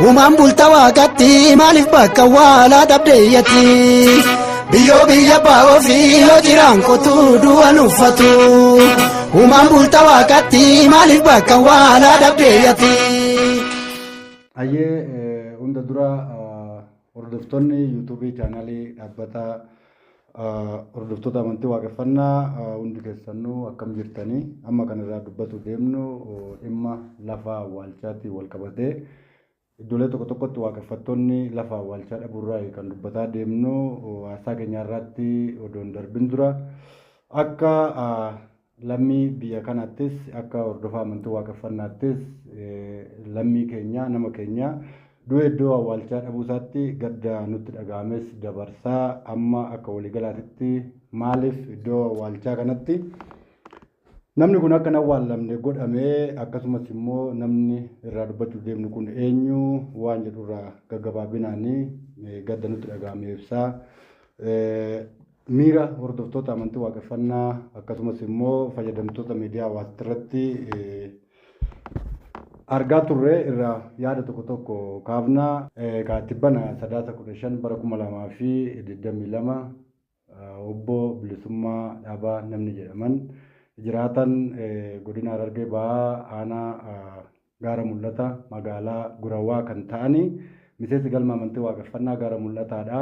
Uumaan bulta waaqatti maaliif bakka awwaalaa dhabdeeyyatti? Biyyoo biyya abbaa ofii yoo jiraan qotuu du'an uffatu. Uumaan bulta waaqatti maaliif bakka awwaalaa dhabdeeyyatti? Hayyee, hunda dura hordoftoonni yuutuubii chaanaalii dhaabbata hordoftoota amantii waaqeffannaa hundi keessanuu akkam jirtanii? Amma kan irraa dubbatu deemnu dhimma lafa awwaalchaatiin wal qabatee iddoolee tokko tokkotti waaqeffattoonni lafa awwaalchaa dhabuurraa kan dubbataa deemnu. Haasaa keenya irratti odoo hin darbin dura, akka lammii biyya kanaattis, akka hordofaa amantii waaqeffannaattis, lammii keenya, nama keenya du'e iddoo awwaalchaa dhabuu isaatti gadda nutti dhaga'ames dabarsaa, amma akka waliigalaatitti maaliif iddoo awwaalchaa kanatti namni kun akka hin awwaallamne godhamee, akkasumas immoo namni irraa dubbachuuf deemnu kun eenyu waan jedhurraa gaggabaabinaanii gadda nutti dhaga'ame ibsaa, miira hordoftoota amantii waaqeffannaa akkasumas immoo fayyadamtoota miidiyaa hawaasaa irratti argaa turre irraa yaada tokko tokko kaafnaa. Tibbana Sadaasa 15 bara 2022 obbo Bilisummaa Dhaabaa namni jedhaman, jiraatan godina Harargee Bahaa, aanaa Gaara Mul'ata, magaalaa Gurawwaa kan ta'ani, miseensi galma amantii waaqeffannaa Gaara Mul'ataadha.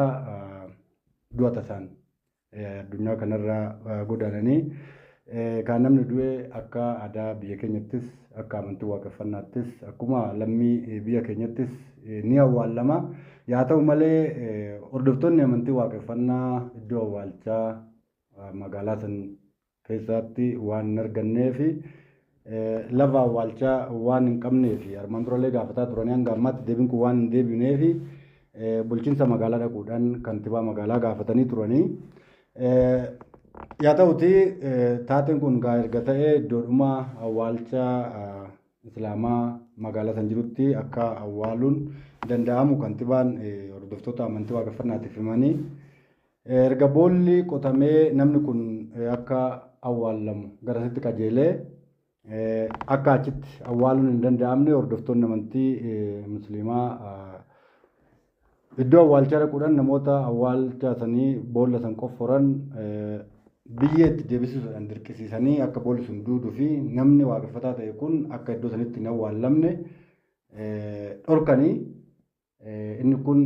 Du'a tasaan addunyaa kanarraa godaananii. Kan namni du'e akka aadaa biyya keenyattis, akka amantii waaqeffannaattis, akkuma lammii biyya keenyattis ni awwaallama. Yaa ta'u malee, hordoftoonni amantii waaqeffannaa iddoo awwaalchaa magaalaa san keessatti waan hin arganneef, lafa awwaalchaa waan hin qabneef, armaan durallee gaafataa turanii hanga ammaatti deebiin kun waan hin deebineef, bulchiinsa magaalaa dhaquudhaan kantibaa magaalaa gaafatanii turanii. Yaa ta'uti, taateen kun gaa erga ta'ee iddoodhuma awwaalcha islaamaa magaalaa san jirutti akka awwaaluun danda'amu kantibaan hordoftoota amantii waaqeffannaatiif himanii, erga boolli qotamee namni kun akka awwaallamu garasitti qajeelee, akka achitti awwaaluun hin danda'amne hordoftoonni amantii musliimaa iddoo awwaalchaa dhaquudhaan namoota awwaalcha sanii boolla san qofforan biyyee itti deebisuudhaan dirqisiisanii, akka boolli sun duuduu fi namni waaqeffataa ta'e kun akka iddoo sanitti hin awwaallamne dhorkanii. Inni kun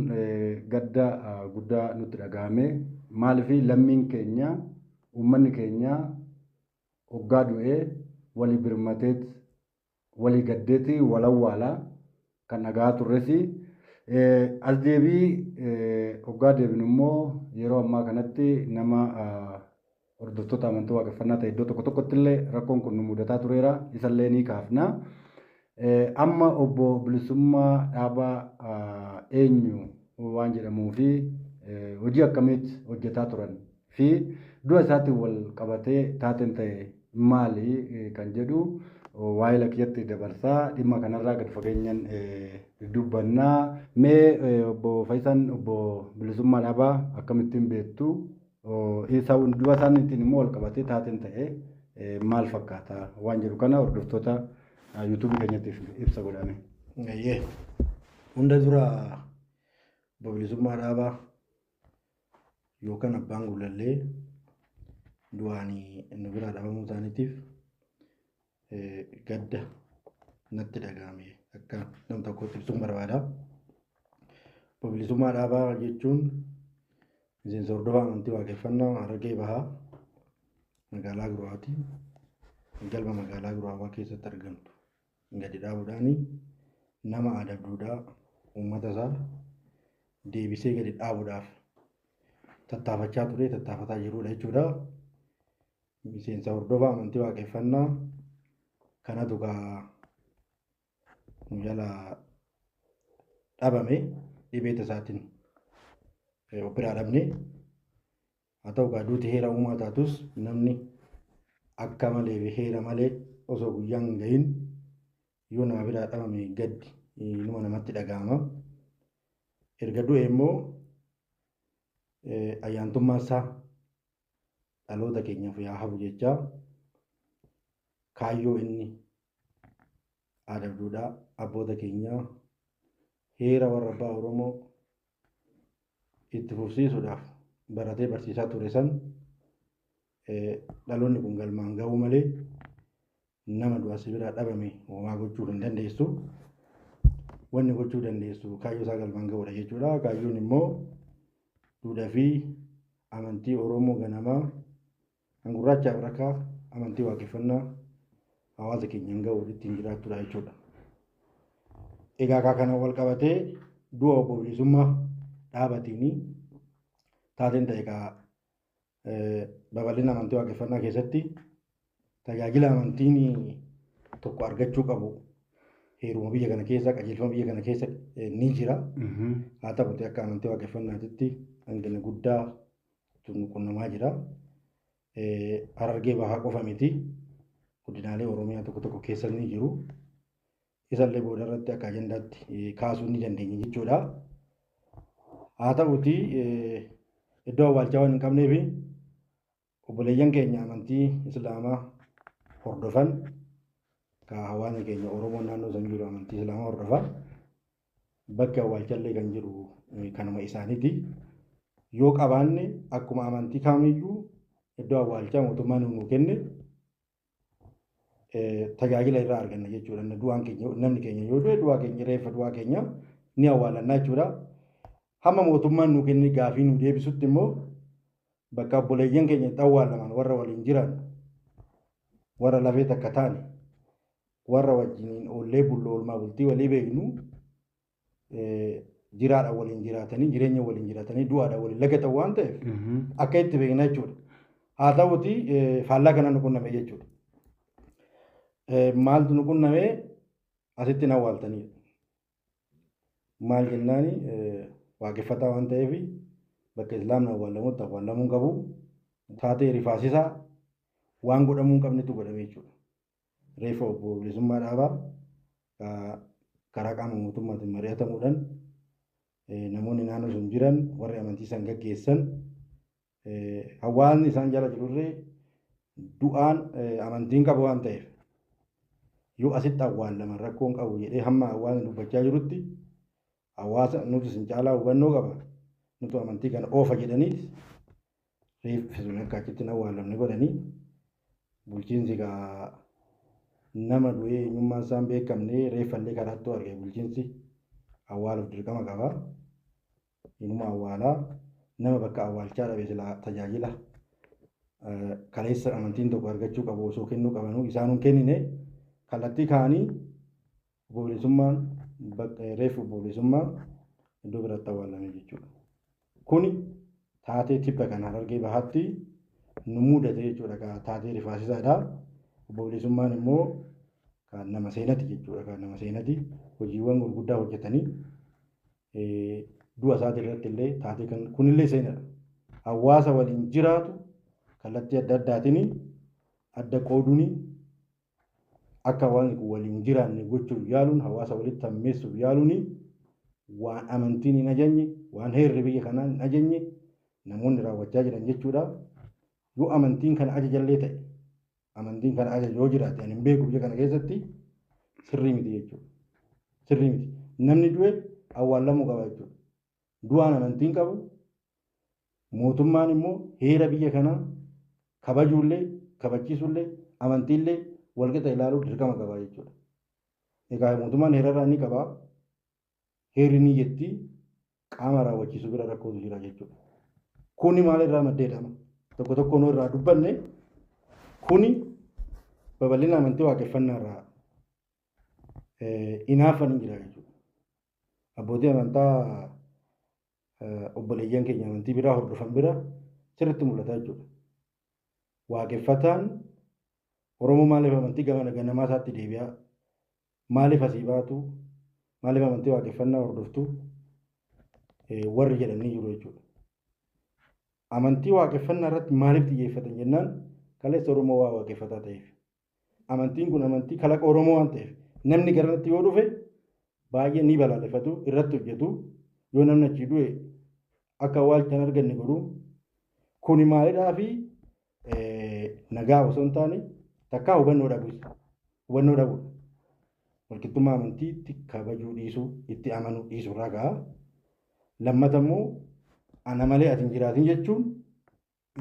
gadda guddaa nutti dhaga'ame. Maaliif? Lammiin keenya, uummanni keenya hoggaa du'ee walii birmateet, walii gaddeeti wal awwaalaa kan dhaga'aa turres. As deebii hoggaa deebinu immoo, yeroo ammaa kanatti nama hordoftoota amantii waaqeffannaa ta'e iddoo tokko tokkotti illee rakkoon kun nu mudataa tureera, isallee ni kaafna. Amma obbo Bilisummaa Dhaabaa eenyu waan jedhamuu fi hojii akkamiitti hojjetaa turan fi du'a isaatiin wal qabatee taateen ta'e maali kan jedhu waa'ee lakiyyatti dabarsaa, dhimma kanarraa gad fageenyaan dubbannaa. Mee obbo Fayyisaan, obbo Bilisummaa Dhaabaa akkamittiin beektu? Isa du'a isaaniitiin immoo wal qabatee taateen ta'e maal fakkaata waan jedhu kana hordoftoota yuutuubii keenyatiif ibsa godhame. Eeyyee. Hunda dura obbo Bilisummaa Dhaabaa yookaan Abbaan Gullallee du'aan nu biraa dhabamuu isaaniitiif gadda natti dhaga'ame akka nam tokkotti ibsuun barbaada. Obbo Bilisummaa Dhaabaa jechuun miseensa hordofaa amantii waaqeffannaa Harargee Bahaa, magaalaa Gurawaati. Galma magaalaa Guraawaa keessatti argamtu gadi dhaabuudhaan nama aadaaf duudhaa uummata isaa deebisee gadi dhaabuudhaaf tattaafachaa ture, tattaafataa jirudha jechuudha. Miseensa hordofaa amantii waaqeffannaa kanatu gaa nu jalaa dhabame, dhibee tasaatiin of biraa dhabne. Haa ta'u gaa, duuti heera uumaa taatus, namni akka malee fi heera malee osoo guyyaan hin gahin yoo nama biraa dhabame gaddi numa namatti dhaga'ama. Erga du'e immoo ayyaantummaan isaa dhaloota keenyaaf yaa hafu jechaa, kaayyoo inni aadaaf duudhaa abboota keenyaa heera warra abbaa Oromoo itti fufsiisuudhaaf baratee barsiisaa ture san dhaloonni kun galmaan ga'uu malee nama du'a si biraa dhabame homaa gochuu hin dandeessu. Wanni gochuu dandeessu kaayyoo isaa galmaan ga'uudha jechuudha. Kaayyoon immoo duudhaa fi amantii Oromoo ganamaa kan gurraacha Afrikaa amantii waaqeffannaa hawaasa keenyaan ga'uu ittiin jiraachuudha jechuudha. Egaa kana wal qabatee du'a obbo Bilisummaa dhaabatiin taateen ta'e egaa babal'ina amantii waaqeffannaa keessatti tajaajila amantiin tokko argachuu qabu heeruma biyya kana keessa qajeelfama biyya kana keessa ni jira. Haa ta'uti akka amantii waaqeffannaatitti hanqina guddaa qunnamaa jira. Harargee bahaa qofa miti. Godinaalee Oromiyaa tokko tokko keessa ni jiru. Isallee booda irratti akka ajandaatti kaasuu ni dandeenya jechuudha. Haa ta'uti iddoo awwaalchaa waan hin qabneef obboleeyyan keenya amantii Islaamaa hordofan ka hawaasni keenya Oromoon naannoo san jiru amantii Islaamaa hordofa. Bakki awwaalchallee kan jiru kanuma isaaniiti. Yoo qabaanne akkuma amantii kamiyyuu iddoo awwaalchaa mootummaan nuu kenne tajaajila irraa arganna jechuudha. Du'aan keenya namni keenya yoo du'e du'aa keenya reeffa du'aa keenya ni awwaalannaa jechuudha. Hamma mootummaan nuu kenne gaafii nuu deebisutti immoo bakka obboleeyyan keenya itti awwaalaman warra waliin jiran warra lafee takka taane warra wajjiniin oollee bulloo oolmaa bultii walii beeknu jiraadha waliin jiraatanii jireenya waliin jiraatanii du'aadha waliin lagatan waan ta'eef akka itti beekna jechuudha. Haa ta'uti faallaa kana nu qunname jechuudha. Maaltu nu qunname asitti na awwaaltaniidha. Maal jennaani waaqeffataa waan ta'eef bakka islaamni awwaalamutti awwaalamuu hin qabu. Taatee rifaasisaa waan godhamuu hin qabnetu godhame jechuudha. Reeffa obbo Bilisummaa Dhaabaa karaa qaama mootummaatiin mari'atamuudhaan namoonni naannoo sun jiran warri amantii san gaggeessan hawaasni isaan jala jirurree du'aan amantiin qabu waan ta'eef yoo asitti awwaallaman rakkoon qabu jedhee hamma hawaasni dubbachaa jirutti hawaasa nuti isin caalaa hubannoo qaba nuti amantii kana oofa jedhaniis reeffi sun akka achitti hin awwaalamne godhanii bulchiinsi egaa nama du'ee eenyummaan isaa hin beekamne reeffallee karaatti arge bulchiinsi awwaaluuf dirqama qaba. Inuma awwaalaa nama bakka awwaalchaa dhabe silaa tajaajila kaleessa amantiin tokko argachuu qabu osoo kennuu qabanuu isaan hin kennine kallattii kaanii obbo Bilisummaan reeffi obbo Bilisummaa iddoo biraatti awwaalame jechuudha. Kuni taatee tibba kana Harargee Bahaatti nu mudate jechuudha. Taatee rifaasisaadha. Obbo Bilisummaan immoo kan nama seenati jechuudha. Kan nama seenati hojiiwwan gurguddaa hojjetanii du'a isaatii irratti illee taatee kan kunillee seenadha. Hawaasa waliin jiraatu kallattii adda addaatiin adda qooduun akka hawaasni kun waliin jiraanne gochuuf yaaluun hawaasa walitti hammeessuuf yaaluun waan amantiin hin ajajne waan heerri biyya kanaa hin ajajne namoonni raawwachaa jiran jechuudha. Yoo amantiin kana ajajallee ta'e amantiin kana ajaja yoo jiraate ani hin beeku biyya kana keessatti sirrii miti jechuudha. Sirrii miti. Namni du'e awwaalamuu qaba jechuudha. Du'aan amantiin qabu mootummaan immoo heera biyya kanaa kabajuullee kabachiisuullee amantiillee walqixa ilaaluu dirqama qaba jechuudha. Egaa mootummaan heerarraa ni qaba. Heerri ni jetti qaama raawwachiisu bira rakkootu jira jechuudha. Kuni maalirraa maddeedha? Tokko tokko nu irraa dubbanne kuni babal'ina amantii waaqeffannaa irraa hinaaffan hin jira jechuudha. Abbootii amantaa obboleeyyan keenya amantii biraa hordofan bira sirriitti mul'ata jechuudha. Waaqeffataan Oromoo maaliif amantii gama ganamaa isaatti deebi'a? Maaliif asii baatu? Maaliif amantii waaqeffannaa hordoftu? Warri jedhanii jiru jechuudha. Amantii waaqeffannaa irratti maaliif xiyyeeffatan jennaan kaleessa Oromoo waa waaqeffataa ta'eef. Amantiin kun amantii kalaqa Oromoo waan ta'eef namni garanatti yoo dhufe baay'ee ni balaaleffatu irratti hojjetu yoo namni achii du'e akka awwaalcha hin arganne godhu kuni maalidhaa fi nagaa osoo hin taane takkaa hubannoo dhabuus hubannoo dhabuudha. Walqixxummaa amantiitti kabajuu dhiisuu, itti amanuu dhiisuu irraa ga'a. Lammata immoo ana malee ati hin jiraatin jechuun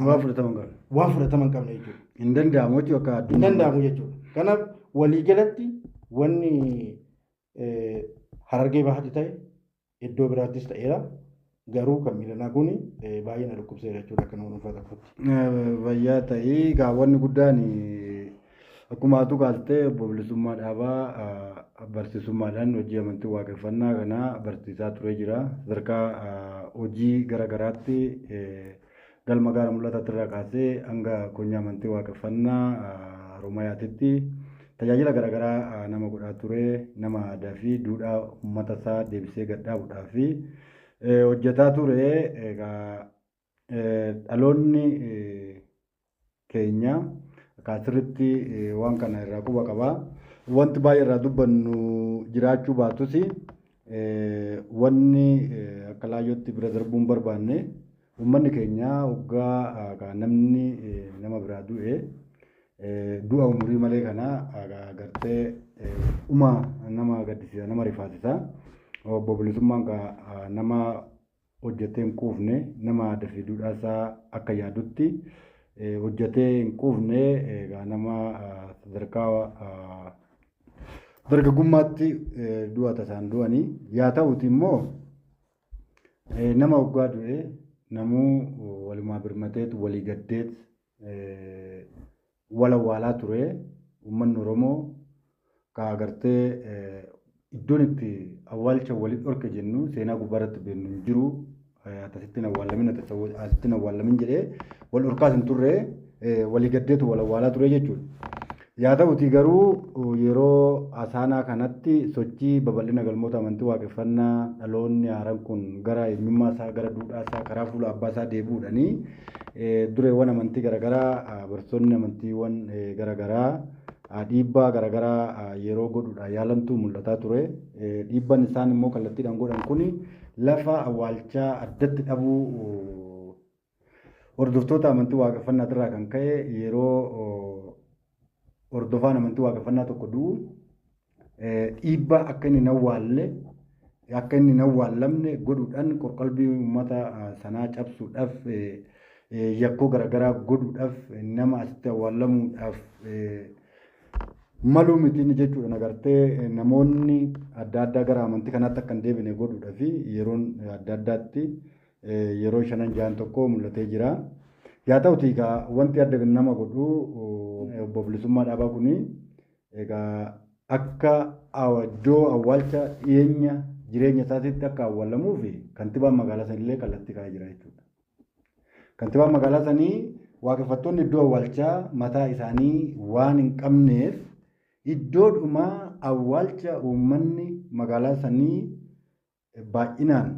waan fudhatama hin qabne. Waan fudhatama hin qabne jechuudha. Hin danda'amu jechuudha akka Hin addunyaa. danda'amu jechuudha. Kanaaf waliigalatti wanni Harargee Bahaatti ta'e iddoo biraattis ta'eera. Garuu kan miilanaa kun baay'ee na dhukkubseera jechuudha akka nama dhuunfaa tokkotti. Fayyaa ta'ii egaa wanni guddaan akkuma atu kaastee Obbo Bilisummaa Dhaabaa barsiisummaadhaan hojii amantii waaqeffannaa kana barsiisaa turee jira. Sadarkaa hojii gara garaatti galma gaara mul'ataatti irraa kaasee hanga konyaa amantii waaqeffannaa Oromiyaatitti tajaajila gara garaa nama godhaa ture, nama aadaa fi duudhaa uummata isaa deebisee gad dhaabuudhaaf hojjetaa ture. Egaa dhaloonni keenya akka asirritti waan kana irraa quba qaba. Wanti baay'ee irraa dubbannu jiraachuu baatus wanni akka laayyootti bira darbuu hin barbaanne uummanni keenya hoggaa namni nama biraa du'e du'a umurii malee kana agartee uma nama gaddisiisa, nama rifaasisa. Obbo Bilisummaan nama hojjetee hin quufne, nama aadaa fi duudhaa isaa akka yaadutti hojjetee hin quufne, nama sadarkaa dargaggummaatti du'a tasaan du'anii. Yaa ta'uti immoo nama hoggaa du'e namuu walumaa birmateet walii gaddeet wal awwaalaa ture. Uummanni Oromoo ka agartee iddoon itti awwaalcha walii dhorke jennu seenaa gubbaarratti beeknu hin jiru. Akkasittiin awwaalamin, asittiin awwaalamin jedhee wal dhorkaas hin turre, walii gaddeetu wal awwaalaa ture jechuudha. Yaa ta'uti garuu yeroo asaanaa kanatti sochii babal'ina galmoota amantii waaqeffannaa dhaloonni haaraan kun gara eenyummaa isaa, gara duudhaa isaa, karaa fuula abbaa isaa deebi'uudhaanii dureewwan amantii garaagaraa, barsiisonni amantiiwwan garaagaraa dhiibbaa garaagaraa yeroo godhuudhaan yaalantu mul'ataa ture. Dhiibbaan isaan immoo kallattiidhaan godhan kuni lafa awwaalchaa addatti dhabuu hordoftoota amantii waaqeffannaatirraa kan ka'e yeroo hordofaan amantii waaqeffannaa tokko du'u dhiibbaa akka inni hin awwaalle, akka inni hin awwaallamne godhuudhaan qorqalbii uummata sanaa cabsuudhaaf, yakkoo garaagaraa godhuudhaaf, nama asitti awwaallamuudhaaf maluu miti inni jechuudha. Agartee namoonni adda addaa gara amantii kanaatti akka hin deebine godhuudhaaf yeroon adda addaatti yeroo shanan ja'an tokko mul'atee jira. Yaa ta'uti egaa wanti adda nama godhu Obbo Bilisummaa Dhaabaa kuni egaa akka iddoo awwaalcha dhiyeenya jireenya isaatiitti akka awwaalamuuf kantibaan magaalaa sanillee kallattii kaa'ee jira jechuudha. Kantibaan magaalaa sanii waaqeffattoonni iddoo awwaalchaa mataa isaanii waan hin qabneef iddoodhuma awwaalcha uummanni magaalaa sanii baay'inaan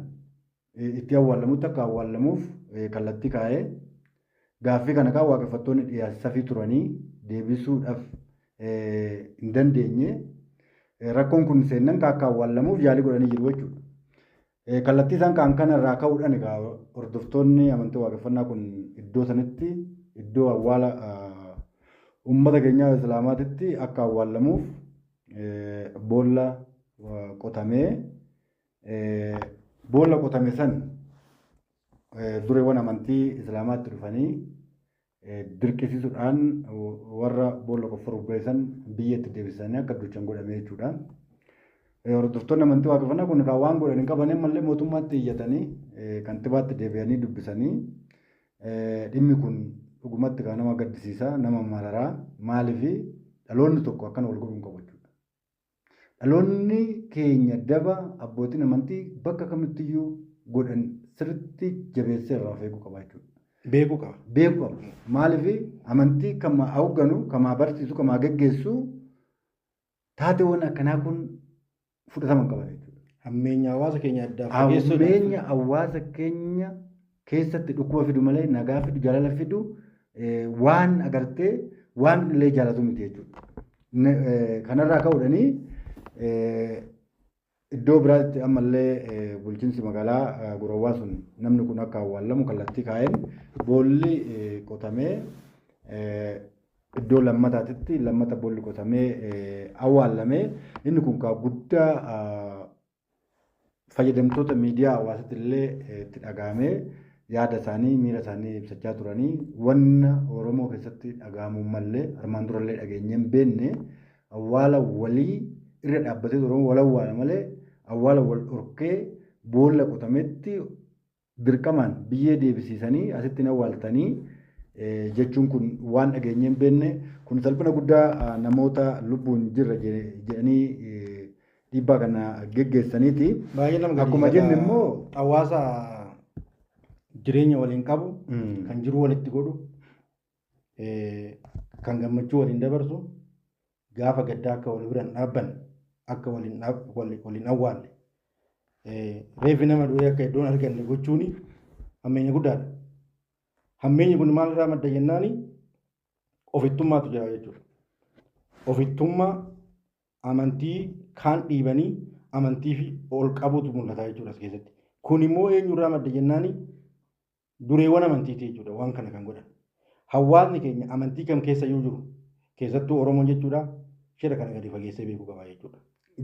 itti awwaalamutti akka awwaalamuuf kallattii kaa'ee gaaffii kana kaan waaqeffattoonni dhiyeessafii turanii deebisuudhaaf hin dandeenye. Rakkoon kun seennan akka awwaalamuuf yaalii godhanii jiru jechuudha. Kallattii isaan kaan kanarraa ka'uudhaan egaa hordoftoonni amantii waaqeffannaa kun iddoo sanitti iddoo awwaala uummata keenya Islaamaatitti akka awwaalamuuf boolla qotamee, boolla qotame san dureewwan amantii Islaamaatti dhufanii dirqisiisuudhaan warra boolla qofforuuf ba'e san biyyatti deebisanii akka duchan godhame jechuudha. Hordoftoonni amantii waaqeffannaa kun kan waan godhan hin qaban malee mootummaatti iyyatanii kantibaatti deebi'anii dubbisanii dhimmi kun dhugumatti kan nama gaddisiisa, nama mararaa. Maaliif dhaloonni tokko akkana wal godhuu hin qabu jechuudha. Dhaloonni keenya daba abbootiin amantii bakka kamittiyyuu godhan sirriitti jabeessee irraa of eeguu qaba jechuudha. Beekuu qaba. Beekuu qaba. Maaliif amantii kan hoogganu, kan barsiisu, kan geggeessu taateewwan akkanaa kun fudhatama hin qaban jechuudha. Hammeenya hawaasa keenya addaa fageessuudhaaf. Hammeenya hawaasa keenya keessatti dhukkuba fidu malee nagaa fidu, jaalala fidu, waan agartee waan illee jaalatu miti jechuudha. Kanarraa ka'uudhaanii iddoo biraatti ammallee bulchiinsi magaalaa Gurawwaa sun namni kun akka awwaalamu kallattii kaa'een boolli qotamee iddoo lammataatitti lammata boolli qotamee awwaalame. Inni kun kaa guddaa fayyadamtoota miidiyaa hawaasaatti illee itti dhaga'amee yaada isaanii miira isaanii ibsachaa turanii wanna Oromoo keessatti dhaga'amuu mallee armaan durallee dhageenyee hin beekne awwaala walii irra dhaabbatee Oromoo wal awwaala malee awwaala wal dhorkee boolla qotametti dirqamaan biyyee deebisiisanii asitti hin awwaaltanii jechuun kun waan dhageenyee hin beekne kun salphina guddaa namoota lubbuun jirra jedhanii dhiibbaa kana geggeessaniiti. Baay'ee nama Akkuma jenne immoo hawaasa jireenya waliin qabu, kan jiru walitti godhu, kan gammachuu waliin dabarsu, gaafa gaddaa akka wal bira hin dhaabbanne, akka waliin awwaalle, reeffi nama du'ee akka iddoon arganne gochuuni hammeenya guddaadha. Hammeenyi kun maalirraa madda jennaani ofittummaatu jira jechuudha. Ofittummaa amantii kaan dhiibanii amantii fi ol qabuutu mul'ata jechuudha as keessatti. Kun immoo eenyurraa madda jennaani dureewwan amantiiti jechuudha waan kana kan godhan. Hawaasni keenya amantii kam keessa iyyuu jiru keessattuu Oromoon jechuudha shira kana gadi fageessee beekuu qaba jechuudha.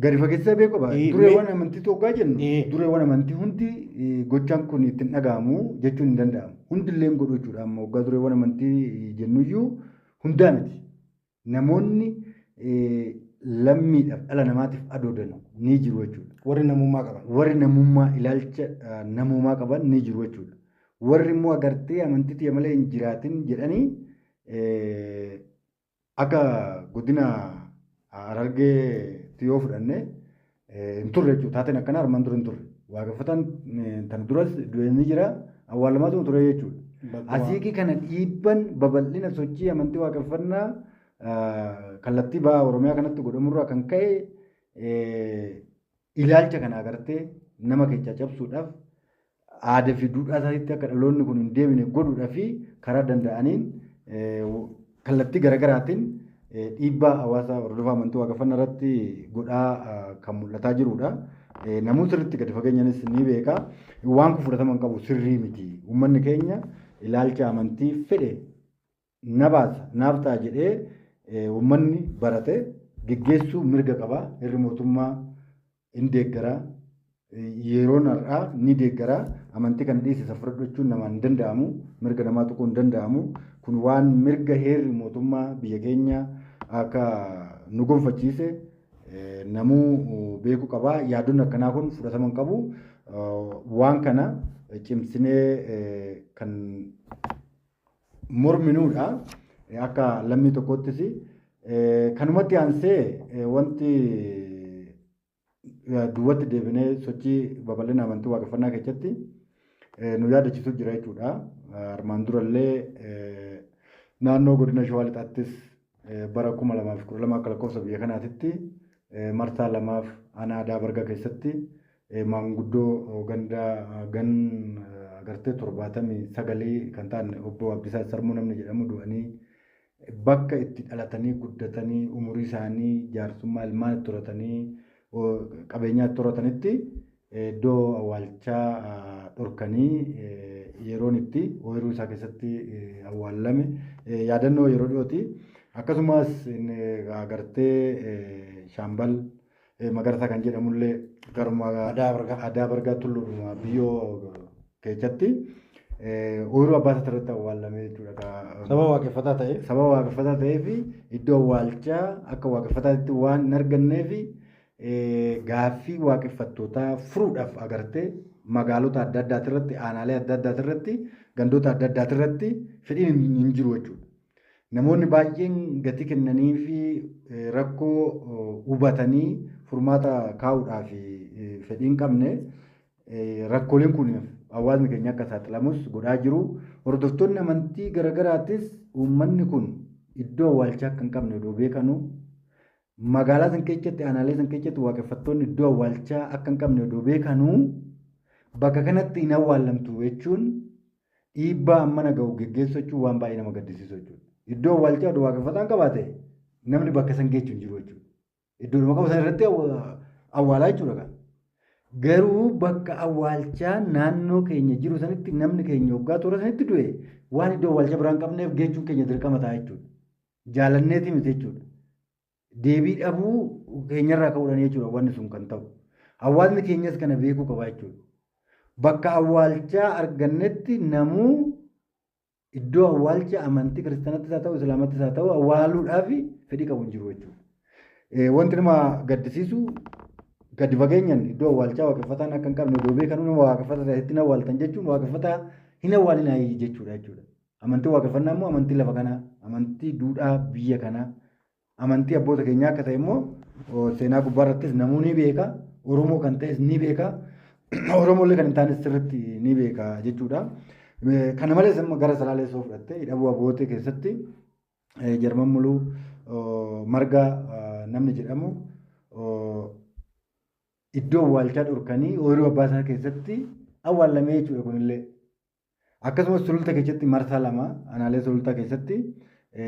Gadi fageessee beekuu qaba. Dureewwan amantii tokko jennu dureewwan amantii hundi gochaan kun ittiin dhaga'amu jechuun hin danda'amu. Hundillee hin godhu jechuudha. Amma waggaa dureewwan amantii jennuyyuu hundaa miti. Namoonni lammiidhaaf dhala namaatiif adoodan ni jiru jechuudha. Warri namummaa qaban. Warri namummaa ilaalcha namummaa qaban ni jiru jechuudha. Warri immoo agartee amantii tiyya malee hin jiraatin jedhanii akka godina Harargeetti yoo fudhanne hin turre jechuudha. Taateen akkanaa armaan dura hin turre. Waaqeffataan tan duras du'ee ni jira awwaalamaatu ture jechuudha. Asiikii kana dhiibban babal'ina sochii amantii waaqeffannaa kallattii baha Oromiyaa kanatti godhamurraa kan ka'e ilaalcha kana agartee nama keessaa cabsuudhaaf aadaa fi duudhaa isaaniitti akka dhaloonni kun hin deebine godhuudhaa fi karaa danda'aniin kallattii garaagaraatiin dhiibbaa hawaasa hordofaa amantii waaqeffannaa irratti godhaa kan mul'ataa jirudha. Namoonni sirriitti gadi fageenyaanis ni beeka. Waan kun fudhatama hin qabu sirrii miti. Uummanni keenya ilaalcha amantii fedhe na baasa naaf ta'a jedhee uummanni barate geggeessuu mirga qaba. Hirri mootummaa hin deeggara. Yeroon har'aa ni deeggara. Amantii kana dhiisisa fudhachuun namaan hin danda'amu. Mirga namaa tuquun hin danda'amu. Kun waan mirga heerri mootummaa biyya keenya akka nu gonfachiise namuu beekuu qaba. Yaadonni akkanaa kun fudhatama hin qabu. Waan kana cimsinee kan morminuudha. Akka lammii tokkottis kanumatti aansee wanti duubatti deebinee sochii babal'ina amantii waaqeffannaa keessatti nu yaadachiisu jira jechuudha. Armaan durallee naannoo godina Shawaa Lixaattis bara 2012 akka lakkoofsa biyya kanaatitti marsaa lamaaf aanaa Aadaa Bargaa keessatti maanguddoo ganda gan agartee 79 kan ta'an obbo Abdiisaa Sarmuu namni jedhamu du'anii bakka itti dhalatanii guddatanii umurii isaanii jaarsummaa ilmaan itti horatanii qabeenyaa itti horatanitti iddoo awwaalchaa dhorkanii yeroon itti ooyiruu isaa keessatti awwaallame yaadannoo yeroo dhiyooti. Akkasumas agartee Shaambal Magarsaa kan jedhamullee garuma Adaa Bargaa Tulluudhuma biyyoo keessatti ooyiruu abbaa isaa irratti awwaallame jechuudha. Sababa waaqeffataa ta'eef. Sababa waaqeffataa ta'eef iddoo awwaalchaa akka waaqeffataatti waan hin arganneef gaaffii waaqeffattootaa furuudhaaf agartee magaalota adda addaati irratti aanaalee adda addaati irratti gandoota adda addaati irratti fedhiin hin jiru jechuudha. Namoonni baay'een gatii kennanii fi rakkoo hubatanii furmaata kaa'uudhaaf fedhii hin qabne rakkooleen kun hawaasni keenya akka saaxilamus godhaa jiru. Hordoftoonni amantii garaagaraatis uummanni kun iddoo awwaalchaa akka hin qabne odoo beekanu magaalaa san keessatti aanaalee san keessatti waaqeffattoonni iddoo awwaalchaa akka hin qabne odoo beekanu bakka kanatti hin awwaallamtu jechuun dhiibbaa ammana gahu geggeessu jechuun waan baay'ee nama gaddisiisu jechuudha. Iddoo awwaalchaa odoo waaqeffataan qabaate namni bakka san geechu hin jiru jechuudha. Iddoodhuma qabu san irratti awwaalaa jechuudha kan. Garuu bakka awwaalchaa naannoo keenya jiru sanitti namni keenya waggaa toora sanitti du'e waan iddoo awwaalchaa biraa hin qabneef geechuun keenya dirqama ta'a jechuudha. Jaalanneeti miti jechuudha. Deebii dhabuu keenyarraa ka'uudhaan jechuudha wanni sun kan ta'u. Hawaasni keenyas kana beekuu qaba jechuudha. Bakka awwaalchaa argannetti namuu iddoo awwaalcha amantii kiristaanattis haa ta'u islaamattis haa ta'u awwaaluudhaaf fedhii qabu hin jiru jechuudha. Wanti nama gaddisiisu gadi fageenyaan iddoo awwaalchaa waaqeffataan akka hin qabne odoo beekanuu nama waaqeffataa ta'etti hin awwaaltan jechuun waaqeffataa hin awwaalinaa jechuudha jechuudha. Amantii waaqeffannaa immoo amantii lafa kanaa, amantii duudhaa biyya kanaa, amantii abboota keenyaa akka ta'e immoo seenaa gubbaarrattis namuu ni beeka, Oromoo kan ta'es ni beeka, Oromollee kan hin taanes sirriitti ni beeka jechuudha. Kana malees immoo gara Salaalee soo fudhatte hidhabuu abbootee keessatti Jarman Muluu Margaa namni jedhamu iddoo awwaalchaa dhorkanii ooyiruu abbaa isaa keessatti awwaalamee jechuudha kunillee. Akkasumas sululta keessatti marsaa lama aanaalee sulultaa keessatti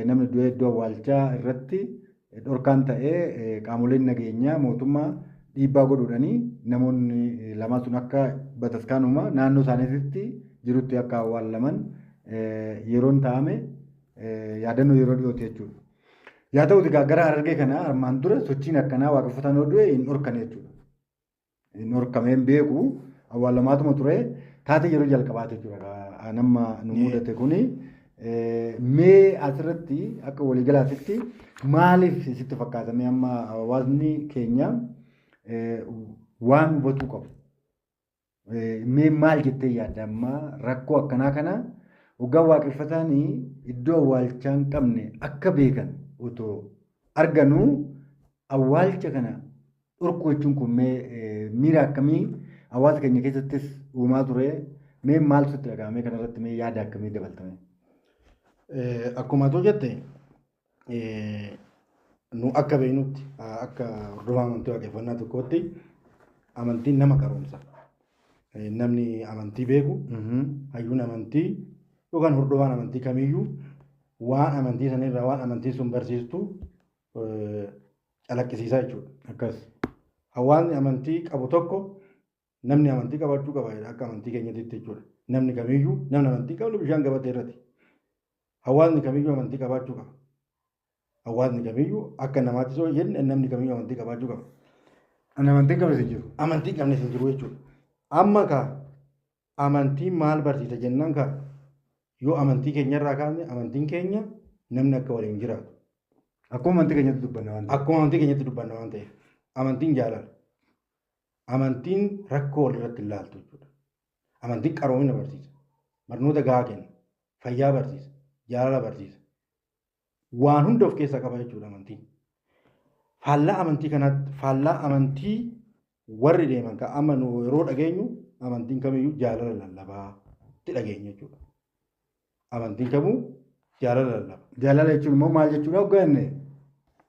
namni du'ee iddoo awwaalchaa irratti dhorkaan ta'ee qaamoleen nageenyaa mootummaa dhiibbaa godhuudhanii namoonni lamaan sun akka bataskaanuma naannoo isaaniitti jirutti akka awwaalaman yeroon taa'ame yaadannoo yeroo dhiyooti jechuudha. Yaa ta'uti gara Harargee kana armaan dura sochiin akkanaa waaqeffataan yoo du'e hin dhorkan jechuudha. Hin dhorkamee hin beeku awwaalamaatuma ture taatee yeroo jalqabaati jechuudha. Nama nu mudate kuni. Mee asirratti akka waliigalaatitti maaliif sitti fakkaata mee amma hawaasni keenya waan hubatuu qabu? Mee maal jettee yaadda amma rakkoo akkanaa kana hoggaa waaqeffataan iddoo awwaalchaa hin qabne akka beekan otoo arganuu awwaalcha kana dhorkuu jechuun kun mee miira akkamii hawaasa keenya keessattis uumaa ture mee maaltu sitti dhaga'ame kanarratti mee yaada akkamii dabaltame? Akkuma atu jette nu akka beeknutti akka hordofaa amantii waaqeffannaa tokkootti amantiin nama qaroomsa. Namni amantii beeku hayyuun amantii yookaan hordofaan amantii kamiyyuu waan amantii sanirraa waan amantiin sun barsiistu calaqqisiisaa jechuudha. Akkas. Hawaasni amantii qabu tokko namni amantii qabaachuu qaba jedha akka amantii keenyatti jechuudha. Namni kamiyyuu namni amantii qabnu bishaan gabatee irratti. Hawaasni kamiyyuu amantii qabaachuu qaba. Hawaasni kamiyyuu akka namaatti soo jenne namni kamiyyuu amantii qabaachuu qaba. Ani amantii hin qabne hin jiru. Amantii hin qabne hin jiru jechuudha. Amma ka amantiin maal barsiisa jennaan ka yoo amantii keenyarraa kaasne amantiin keenya namni akka waliin jiraatu. Akkuma amantii keenyatti dubbanna waan ta'eef. Akkuma amantii keenyatti dubbanna waan ta'eef. Amantiin jaalala. Amantiin rakkoo walirratti hin laaltu jechuudha. Amantiin qaroomina barsiisa. Barnoota gahaa kenna. Fayyaa barsiisa. Jaalala barsiisa. Waan hunda of keessaa qaba jechuudha amantiin. Faallaa amantii kanaatti faallaa amantii warri deeman kan amma nu yeroo dhageenyu amantiin kamiyyuu jaalala lallabaa itti dhageenya jechuudha. Amantiin kamuu jaalala lallaba. Jaalala jechuun immoo maal jechuudha hoggaa jenne?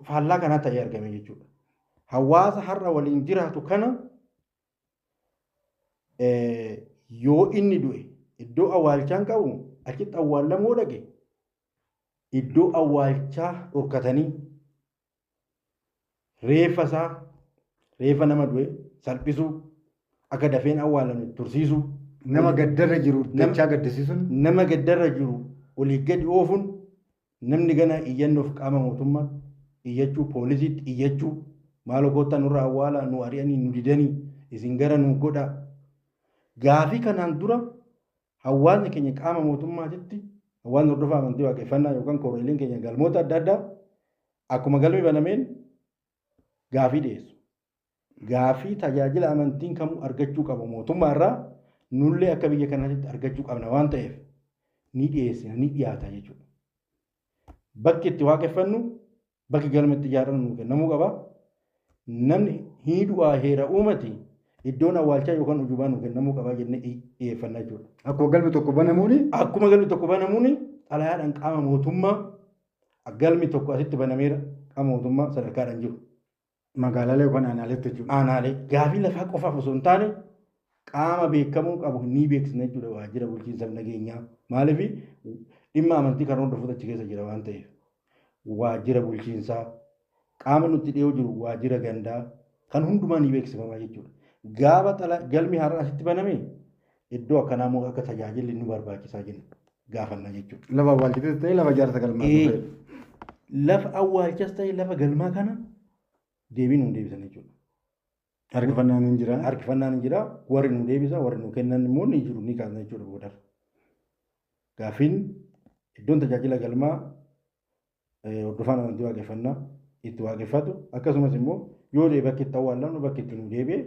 Faallaa kanaa ta'ee argame jechuudha. Hawaasa har'a waliin jiraatu kana yoo inni du'e iddoo awwaalchaan qabu achitti awwaalamuu dhaqe iddoo awwaalchaa dhorkatanii reeffa isaa reeffa nama du'e salphisuu akka dafeen awwaalame tursiisuu Nama gaddarra jiru dachaa gaddisiisuun nama gaddarra jiru olii gadi oofuun namni gana iyyannoof qaama mootummaa iyyachuu poolisiitti iyyachuu maaloo koottaa nurra awwaalaa nu ari'anii nu didanii isin gara nu godhaa. Gaafii kanaan dura hawaasni keenya qaama mootummaatitti hawaasni hordofaa amantii waaqeffannaa yookaan kooreeleen keenya galmoota adda addaa akkuma galmi banameen gaafii dhiyeessu. Gaafii tajaajila amantiin kamuu argachuu qabu mootummaa irraa nullee akka biyya kanaatti argachuu qabna waan ta'eef ni dhiyeessina ni dhiyaata jechuudha. Bakki itti waaqeffannu bakki galma itti ijaarrannu nuu kennamuu qaba. Namni hiidhu'aa heera uumati iddoon awwaalchaa yookaan ujubaa nuu kennamuu qaba jennee dhiyeeffanna jechuudha. Akkuma galmi tokko banamuuni Akkuma galmi tokko banamuuni xalayaadhaan qaama mootummaa galmi tokko asitti banameera qaama mootummaa sadarkaadhaan jiru. Magaalaalee yookaan aanaaleetti jechuudha. Aanaalee gaafii lafaa qofaaf osoo hin taane qaama beekamuu qabu ni beeksisna jechuudha waajjira bulchiinsa nageenyaa. Maaliif dhimma amantii kan hordofutu achi keessa jira waan ta'eef. Waajjira bulchiinsaa qaama nutti dhiyoo jiru waajjira gandaa kan hundumaa ni beeksifama jechuudha. Gaafa galmi haaraan asitti baname iddoo akkanaa immoo akka tajaajilli nu barbaachisaa jenna gaafanna jechuudha. Lafa awwaalchitis ta'e lafa ijaarsa galmaa. Lafa awwaalchas ta'e lafa galmaa kana deebii nuun deebisan jechuudha. Harkifannaan hin jira. Harkifannaan hin jira. Warri nu deebisa, warri nu kennan immoo ni jiru, ni kaasna jechuudha boodarra. Gaaffiin iddoon tajaajila galmaa hordofaan amantii waaqeffannaa itti waaqeffatu akkasumas immoo yoo deebi'e bakki itti awwaallamnu bakki itti nu deebi'e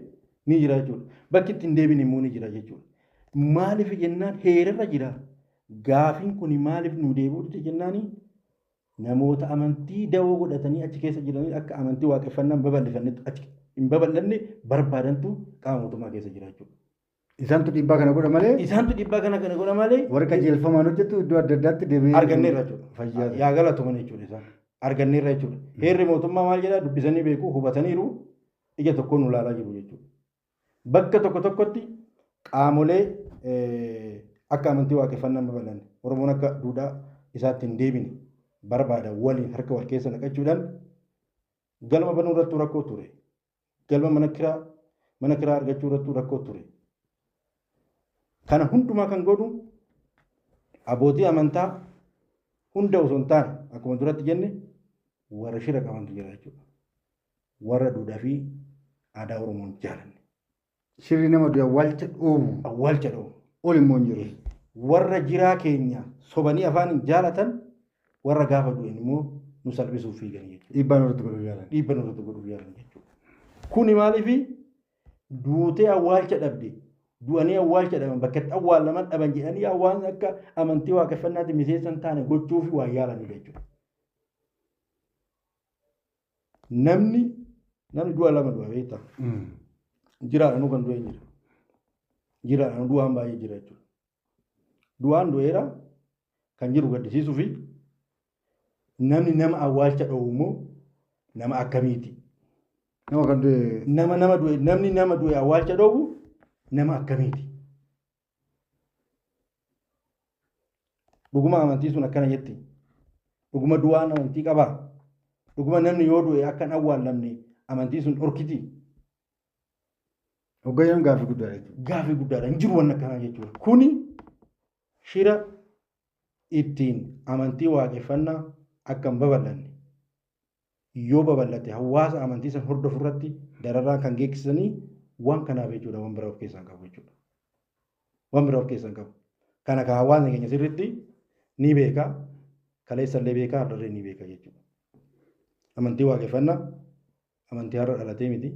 ni jira jechuudha. Bakki itti hin deebine immoo ni jira jechuudha. Maaliif jennaan heerarra jira. Gaaffiin kun maaliif nu deebi'u dide jennaani namoota amantii dawoo godhatanii achi keessa jiranii akka amantii waaqeffannaa hin babal'ifannetti achi hin babal'anne barbaadantu qaama mootummaa keessa jira jechuudha. Isaantu dhiibbaa kana godha malee. Isaantu dhiibbaa kana godha malee. Warri qajeelfamaan hojjetu iddoo adda addaatti deebi'ee. Arganneerra jechuudha. Fayyaa. Yaa galatoman jechuudha isaan. Arganneerra jechuudha. Heerri mootummaa maal jedhaa dubbisanii beeku hubataniiru ija tokkoon ilaalaa jiru jechuudha. Bakka tokko tokkotti qaamolee akka amantii waaqeffannaa hin babal'anne Oromoon akka duudhaa isaatti hin deebine barbaada waliin harka wal keessa naqachuudhaan galma banuu irrattuu rakkoo ture. Galma mana kiraa argachuu irrattuu rakkoo ture. Kana hundumaa kan godhu abbootii amantaa hunda osoo hin taane akkuma duratti jenne warra shira qabantu jira jechuudha. Warra duudhaa fi aadaa Oromoon jaalanne. Shirri nama du'e awwaalcha dhoobu. Awwaalcha dhoobu. Ol immoo hin jiru. Warra jiraa keenya sobanii afaan hin jaalatan warra gaafa du'an immoo nu salphisuuf fiigan jechuudha. Dhiibbaa nurratti godhuuf yaalan. Dhiibbaa nurratti godhuuf yaalan jechuudha. Kuni maaliifi duutee awwaalcha dhabde du'anii awwaalcha dhaban bakka itti awwaallaman dhaban jedhanii hawaasni akka amantii waaqeffannaatti miseensa hin taane gochuuf waa yaalanidha jechuudha. Namni du'a lama du'a beektaa? Jiraadhaan kan du'e hin jira. Jiraadhaan du'aan baay'ee jira jechuudha. Du'aan du'eera kan jiru gaddisiisuu fi namni nama awwaalcha dhoobu immoo nama akkamiiti? Nama kan du'e. Nama du'e namni nama du'e awwaalcha dhoobu nama akkamiiti? Dhuguma amantii sun akkana jetti. Dhuguma du'aan amantii qabaa? Dhuguma namni yoo du'e akka hin awwaallamne amantii sun dhorkiti? Hogganaan gaaffii guddaadha jechuudha. Gaaffii guddaadha. Hin jiru waan akkanaa jechuudha. Kuni shira ittiin amantii waaqeffannaa akka hin babal'anne yoo babal'ate hawaasa amantii san hordofu irratti dararaa kan geessisanii waan kanaaf jechuudha waan biraa of keessaa qabu jechuudha. Waan biraa of keessaa qabu. Kana kan hawaasni keenya sirriitti ni beeka. Kaleessallee beeka, har'allee ni beeka jechuudha. Amantii waaqeffannaa amantii har'a dhalatee miti.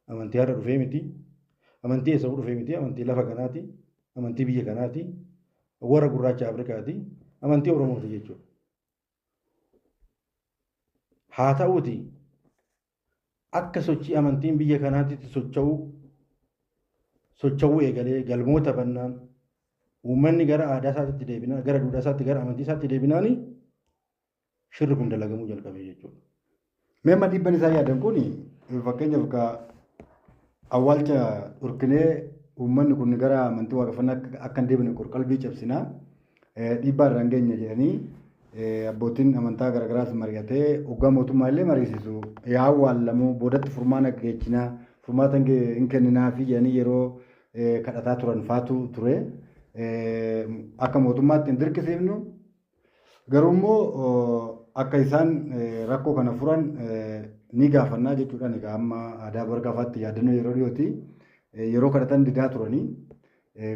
Amantii har'a dhufee miti. Amantii eessa dhufee miti. Amantii lafa kanaati. Amantii biyya kanaati. Warra gurraacha Afrikaati. Amantii Oromooti jechuudha. Haa ta'uuti akka sochii amantiin biyya kanaatitti socho'uu eegalee galmoota bannaan uummanni gara aadaa isaatti deebinaan gara duudhaa isaatti gara amantii isaatti deebinaan shirri kun dalagamuu jalqabe jechuudha. Mee amma dhiibban isaan yaadan kun fakkeenyaaf awwaalcha dhorkinee uummanni kun gara amantii waaqeffannaa akka hin deebine qorqalbii cabsinaa dhiibbaa irraan geenye jedhanii abbootiin amantaa garaagaraas mari'atee hoggaa mootummaa illee mariisisu yaa awwaallamu boodatti furmaana geechinaa furmaata hin kenninaafi jedhanii yeroo kadhataa turan faatu ture. Akka mootummaatti hin dirqisiifnu garuu immoo akka isaan rakkoo kana furan ni gaafannaa jechuudhaan egaa amma aadaa bargaafaatti yaadannoo yeroo dhiyooti yeroo kadhatan didaa turanii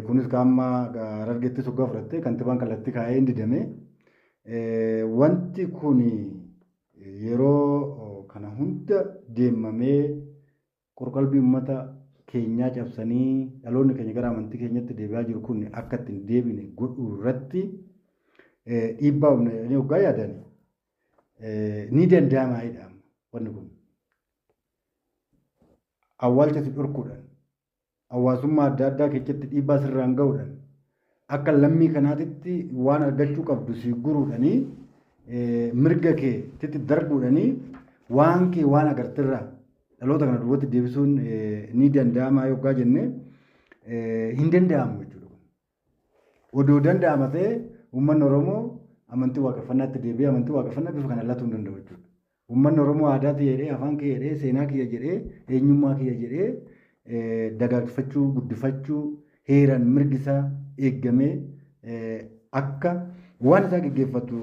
kunis amma Harargeettis hoggaa fudhatte kantiibaan kallattii kaa'ee hin didame. Wanti kun yeroo kana hunda deemamee qorqalbii uummata keenyaa cabsanii dhaloonni keenya gara amantii keenyatti deebi'aa jiru kun akka ittiin deebine godhuu irratti dhiibbaa humna jedhanii hoggaa yaadan ni danda'ama jedhama wanni kun. Awwaalcha si dhorkuudhaan hawaasummaa adda addaa keessatti dhiibbaa sirraan gahuudhaan akka lammii kanaatitti waan argachuu qabdu si guruudhaanii mirga kee titti darbuudhaanii waan kee waan agartirraa dhaloota kana duubatti deebisuun ni danda'ama yookaan jenne hin danda'amu jechuudha. Odoo danda'ama ta'e uummanni Oromoo amantii waaqeffannaatti deebi'ee amantii waaqeffannaa bifa kana latuu hin danda'u jechuudha. Uummanni Oromoo aadaa kiyya jedhee, afaan kiyya jedhee, seenaa kiyya jedhee, eenyummaa kiyya jedhee dagaagfachuu, guddifachuu, heeraan mirgi isaa eegamee akka waan isaa gaggeeffatu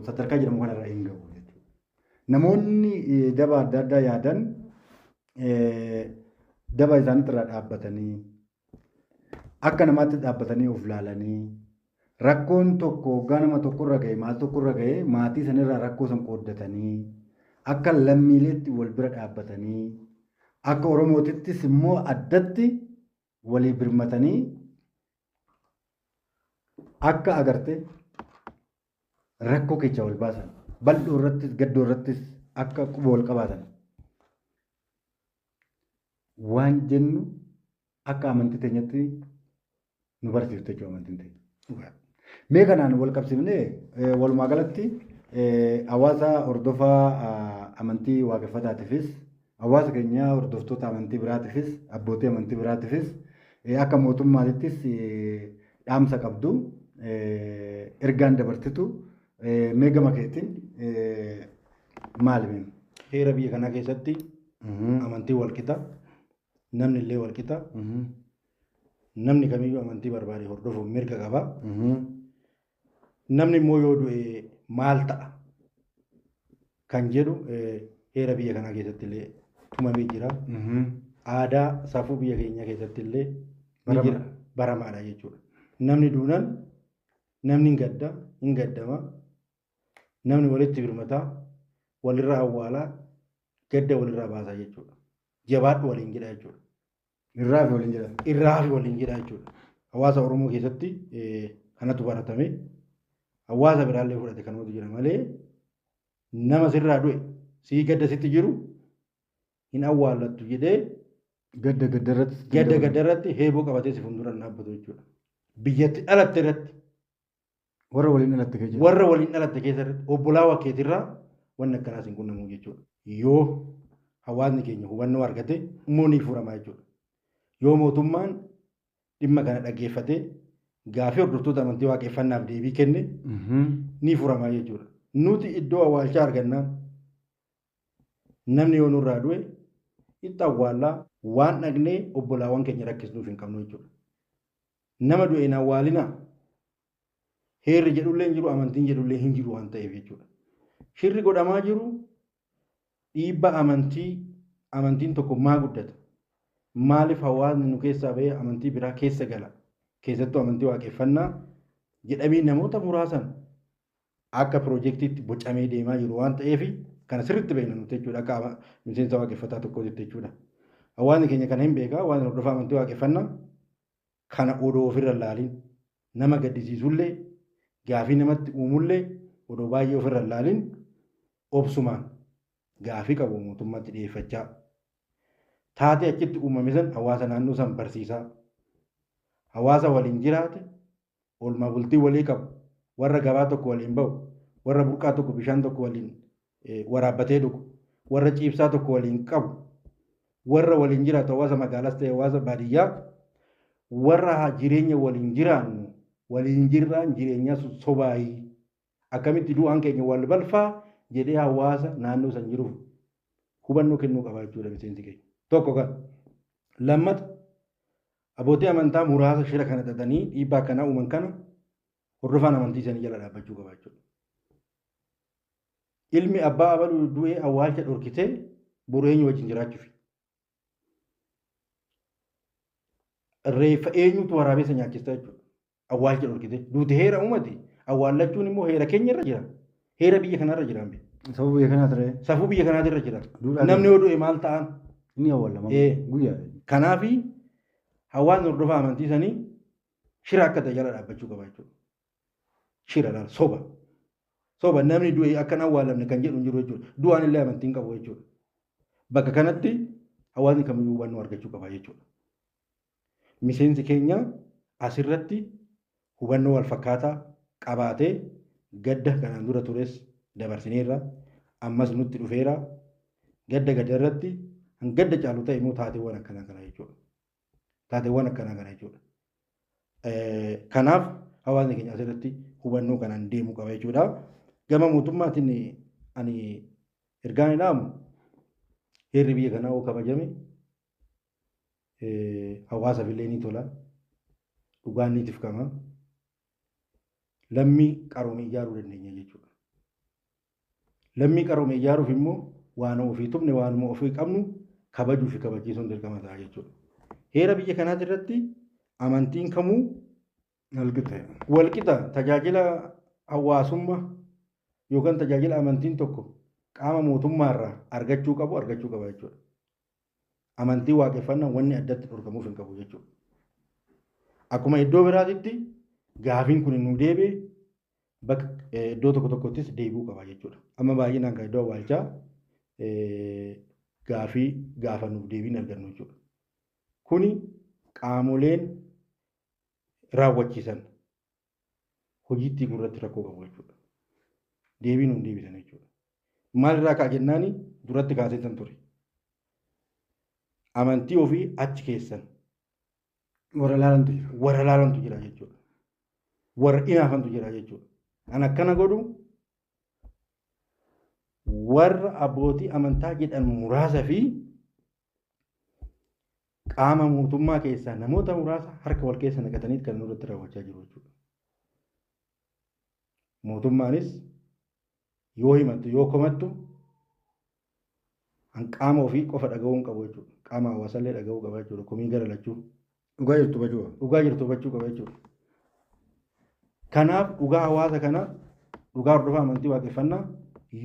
sadarkaa jedhamu kanarra hin gahu. Namoonni daba adda addaa yaadan daba isaaniitirraa dhaabbatanii akka namaatti dhaabbatanii of laalanii rakkoon tokko hoggaa nama tokkorra ga'e maatii tokkorra ga'e maatii sanirraa rakkoo san qooddatanii akka lammiileetti wal bira dhaabbatanii akka Oromootittis immoo addatti walii birmatanii akka agarte rakkoo keessa wal baasan bal'oo irrattis gaddoo irrattis akka quba wal qabaatan waan jennu akka amantii teenyatti nu barsiifte jechuudha amantiin teenya. Mee kanaan wal qabsiifnee walumaa galatti hawaasa hordofaa amantii waaqeffataatiifis hawaasa keenya hordoftoota amantii biraatiifis abbootii amantii biraatiifis akka mootummaatittis dhaamsa qabdu ergaan dabarsitu mee gama keetiin maali mee? Heera biyya kanaa keessatti amantii wal qixa, namni illee wal qixa, namni kamiyyuu amantii barbaade hordofuuf mirga qaba. Namni immoo yoo du'e maal ta'a kan jedhu heera biyya kanaa keessatti illee tumamee jira. Aadaa safuu biyya keenya keessatti illee ni jira baramaadha jechuudha. Namni duunaan namni hin gadda, hin gaddama, namni walitti birmataa, walirraa awwaalaa, gadda walirraa baasaa jechuudha. Jabaadhu waliin jedha jechuudha. Irraa fi waliin jedha. Irraa fi waliin jedha jechuudha. Hawaasa Oromoo keessatti kanatu baratame. Hawaasa biraallee fudhate kanumatu jira malee nama sirraa du'e sii gadda sitti jiru hin awwaallattu jedhee Gadda gadda irratti. Gadda gadda irratti heeboo qabatee si fuuldura hin dhaabbatu jechuudha. Biyyatti dhalatte irratti. Warra waliin dhalatte keessa. Warra waliin dhalatte keessa irratti obbolaa keetirraa wanni akkanaas hin qunnamu jechuudha. Yoo hawaasni keenya hubannoo argate immoo ni furama jechuudha. Yoo mootummaan dhimma kana dhaggeeffatee gaafii hordoftoota amantii waaqeffannaaf deebii kenne ni furama jechuudha. Nuti iddoo awwaalchaa argannaan namni yoo nurraa du'e itti awwaallaa waan dhaqnee obbolaawwan keenya rakkisnuuf hin qabnu jechuudha. Nama du'e hin awwaalinaa heerri jedhullee hin jiru amantiin jedhullee hin jiru waan ta'eef jechuudha. Shirri godhamaa jiru dhiibba amantii amantiin tokko maa guddata? Maaliif hawaasni nu keessaa bahee amantii biraa keessa gala? Keessattuu amantii waaqeffannaa jedhamee namoota muraasan akka piroojeektiitti bocamee deemaa jiru waan ta'eef kana sirriitti beekna nuti jechuudha akka miseensa waaqeffataa tokkootti jechuudha. Hawaasni keenya kana hin beekaa waan hordofaa amantii waaqeffannaa kana odoo ofirra laalin nama gaddisiisullee gaafii namatti uumullee odoo baay'ee ofirra laalin obsumaan gaafii qabu mootummaatti dhiyeeffachaa taatee achitti uumame san hawaasa naannoo san barsiisaa hawaasa waliin jiraate oolmaa bultii walii qabu warra gabaa tokko waliin bahu warra burqaa tokko bishaan tokko waliin waraabbatee dhugu warra ciibsaa tokko waliin qabu warra waliin jiraatu hawaasa magaalaas ta'e hawaasa baadiyyaa warra jireenya waliin jiraannu waliin jirraan jireenya sobaayii akkamitti du'aan keenya wal balfaa jedhee hawaasa naannoo san jiruuf hubannoo kennuu qaba jechuudha miseensi keenya. Tokko kan lammata abbootii amantaa muraasa shira kana xaxanii dhiibbaa akkanaa uuman kana hordofaan amantii isaanii jala dhaabbachuu qaba jechuudha. Ilmi abbaa abaluu du'ee awwaalcha dhorkitee boru eenyu wajjin jiraachuuf. Reeffa eenyutu waraabessa nyaachista jechuudha. Awwaalcha dhorkitee duute heera uumati awwaallachuun immoo heera keenya irra jira. Heera biyya kanarra jira. Safuu biyya kanaa ture. Safuu biyya kanaatirra jira. Namni yoo du'e maal ta'an? Inni awwaalama. Guyyaa. Kanaafi hawaasni hordofaa amantii sanii shira akka ta'e jala dhaabbachuu qaba jechuudha. Shira laala soba. Soba namni du'e akka hin awwaalamne kan jedhu hin jiru jechuudha. Du'aan illee amantii hin qabu jechuudha. Bakka kanatti hawaasni kamiyyuu hubannoo argachuu qaba jechuudha. Miseensi keenya asirratti hubannoo wal fakkaataa qabaatee gadda kanaan dura tures dabarsineerra ammas nutti dhufeera gadda gadda irratti gadda caalu ta'e immoo taateewwan akkanaa kana jechuudha. Taateewwan akkanaa kana jechuudha. Kanaaf hawaasni keenya asirratti hubannoo kanaan deemuu qaba jechuudha. Gama mootummaatiin ani ergaan dhaamu heerri biyya kanaa yoo kabajame hawaasaaf illee ni tola. Dhugaan ni tifkama. Lammii qaroomee ijaaruu dandeenya jechuudha. Lammii qaroome ijaaruuf immoo waanuma ofii tumne, waanuma ofii qabnu kabajuu fi kabachiisuun dirqama ta'a jechuudha. Heera biyya kanaati irratti amantiin kamuu Walqixa. Walqixa tajaajila hawaasummaa yookaan tajaajila amantiin tokko qaama mootummaarraa argachuu qabu argachuu qaba jechuudha. Amantii waaqeffannaa wanni addatti dhorkamuuf hin qabu jechuudha. Akkuma iddoo biraatitti gaafiin kun nu deebi'e bakka iddoo tokko tokkottis deebi'uu qaba jechuudha. Amma baay'inaan kan iddoo awwaalchaa gaafii gaafannuuf deebiin argannu jechuudha. Kuni qaamoleen raawwachiisan hojiitti gurratti rakkoo qabu jechuudha. Deebii nuun deebisan jechuudha. Maalirraa ka'a jennaani duratti kaaseetan ture. Amantii ofii achi keessan Warra laalantu jira. Warra laalantu jira jechuudha. Warra inaafantu jira jechuudha. Kan akkana godhu warra abbootii amantaa jedhan muraasa fi qaama mootummaa keessaa namoota muraasa harka wal keessa naqatanii kan nurratti raawwachaa jiru jechuudha. Mootummaanis yoo himattu yoo komattu qaama ofii qofa dhaga'uu hin qabu jechuudha. Qaama hawaasallee dhaga'uu qaba jechuudha. Komii gara lachuu. Dhugaa jirtu hubachuu qaba. Dhugaa jirtu hubachuu qaba jechuudha. Kanaaf dhugaa hawaasa kanaa, dhugaa hordofaa amantii waaqeffannaa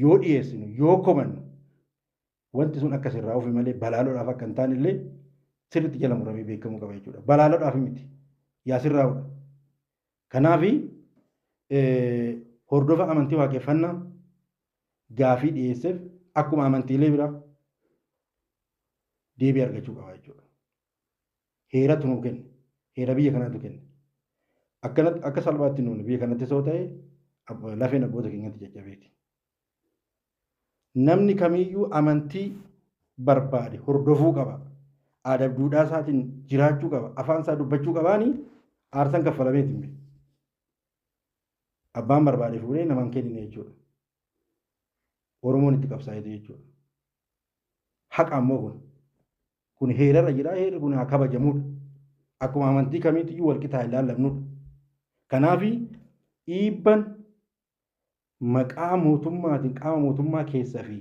yoo dhiyeessinu, yoo komannu wanti sun akka sirraa ofi malee balaaloodhaaf akka hin taane illee sirriitti jala muramee beekamuu qaba jechuudha. Balaaloodhaaf miti. Yaa sirraa'udha. Kanaaf hordofa amantii waaqeffannaa gaafii dhiyeesseef akkuma amantiilee biraa deebii argachuu qaba jechuudha. Heeratu nuu kenne. Heera biyya kanaatu kenne. Akkanatti akka salphaatti nuuni biyya kanatti soo ta'e lafeen abboota keenyatti jajjabeeti. Namni kamiyyuu amantii barbaade hordofuu qaba. Aadaaf duudhaa isaatiin jiraachuu qaba. Afaan isaa dubbachuu qabaani aarsaan kaffalameeti hin beeku. Abbaan barbaade fuudhee nama hin kennine jechuudha. Oromoon itti qabsaa'eeti jechuudha. Haqa ammoo kun. Kun heerarra jira, heerri kun haa kabajamudha. Akkuma amantii kamiitiyyuu wal qixa haa ilaallamnudha. Kanaaf dhiibban maqaa mootummaatiin qaama mootummaa keessaa fi